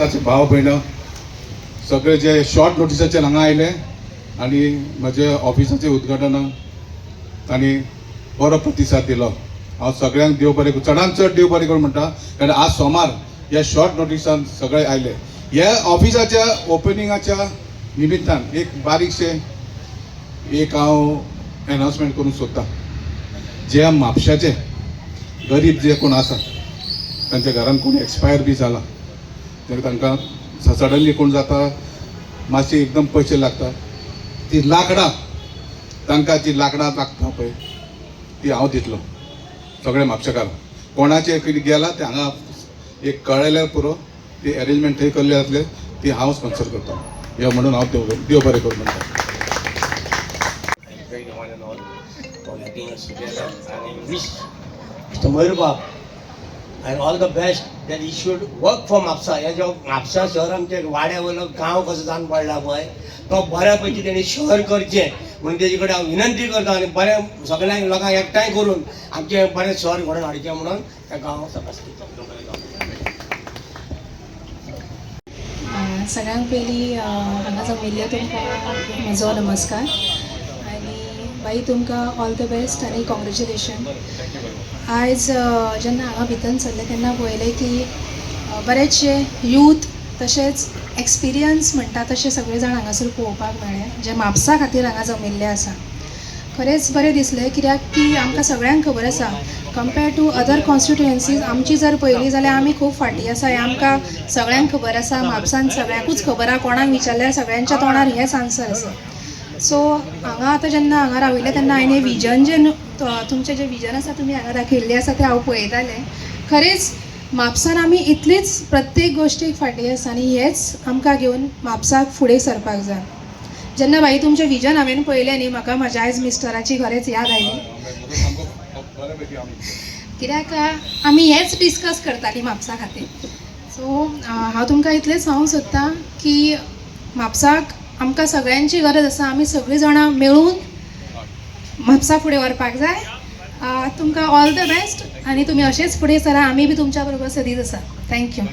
ताचे भाव भयणां सगळे जे शॉर्ट नोटिसाचेर हांगा आयले आनी म्हज्या ऑफिसाचें उद्घाटनाक तांणी बरो प्रतिसाद दिलो. हांव सगळ्यांक देव बरें करूं, चडान चड देव बरें करूं म्हणटा, कारण आज सोमार ह्या शॉर्ट नोटिसान सगळे आयले. ह्या ऑफिसाच्या ओपनिंगाच्या निमित्तान एक बारीकशें एक हांव एनावन्समेंट करूंक सोदतां. जे म्हापशाचे गरीब जे कोण आसा, तांच्या घरान कोण एक्सपायर बी जाला, तांकां सडनली कोण जाता, मातशे एकदम पयशे लागता, ती लांकडां तांकां जी लांकडां लागता पळय ती हांव दितलो सगळे म्हापशेकार. कोणाचें कितें गेलां तें हांगा एक कळ्ळेल्यार पुरो, ती एरेंजमेंट थंय केल्ले जातले, ती हांव स्पॉन्सर करतलो हे म्हणून हांव देव देव बरें करूं म्हणटा. I thank one and all for getting us together, and I wish Mr. Mayur Bab and all the best, that he should work for Mapsa. हे जो म्हापसा शहर आमच्या वाड्या वयलो गांव कसो जावन पडला पळय, तो बऱ्या पैकी तेणी शहर करचें म्हणून तेजे कडेन हांव विनंती करता आनी बरें सगळ्यांक लोकांक एकठांय करून आमचें बरें शहर घडोवन हाडचें म्हणून ताका हांव सकाळ. सगळ्यांत पयलीं हांगा जमिल्ल्या तुमकां म्हजो नमस्कार आनी बाई, तुमकां ऑल the best आनी कॉंग्रेच्युलेशन. आयज जेन्ना हांगा भितर सरलें तेन्ना पळयलें की बरेचशे यूथ तशेंच एक्सपिरियन्स म्हणटा तशे सगळे जाण हांगासर पळोवपाक मेळ्ळे, जे म्हापसा खातीर हांगा जमिल्ले आसा. खरेंच बरें दिसलें, कित्याक की आमकां सगळ्यांक खबर आसा, कम्पेर टू अदर कॉन्स्टिट्युएन्सीज आमची जर पळयली जाल्यार आमी खूब फाटीं आसा, हें आमकां सगळ्यांक खबर आसा. म्हापसान सगळ्यांकूच खबर आसा. कोणाक विचारल्यार सगळ्यांच्या तोंडार हेंच आन्सर आसा. सो हांगा आतां जेन्ना हांगा राविल्लें तेन्ना हांवें हें विजन जें तुमचें जें विजन आसा, तुमी हांगा दाखयल्लें आसा, तें हांव पळयतालें. खरेंच म्हापसान आमी इतलीच प्रत्येक गोश्टीक फाटीं आसा आनी हेंच आमकां घेवन म्हापसाक फुडें सरपाक जाय. जेन्ना भाई तुमचें विजन हांवें पळयलें न्ही, म्हाका म्हाज्या आयज मिस्टराची खरेंच याद आयली, कित्याक आमी हेंच डिस्कस करतालीं म्हापसा खातीर. सो हांव तुमकां इतलेंच सांगूंक सोदतां की म्हापसाक आमकां सगळ्यांची गरज आसा. आमी सगळीं जाणां मेळून म्हापसा फुडें व्हरपाक जाय. तुमकां ऑल the best आनी तुमी अशेंच फुडें सरा. आमी बी तुमच्या बरोबर सदींच आसा. Thank you.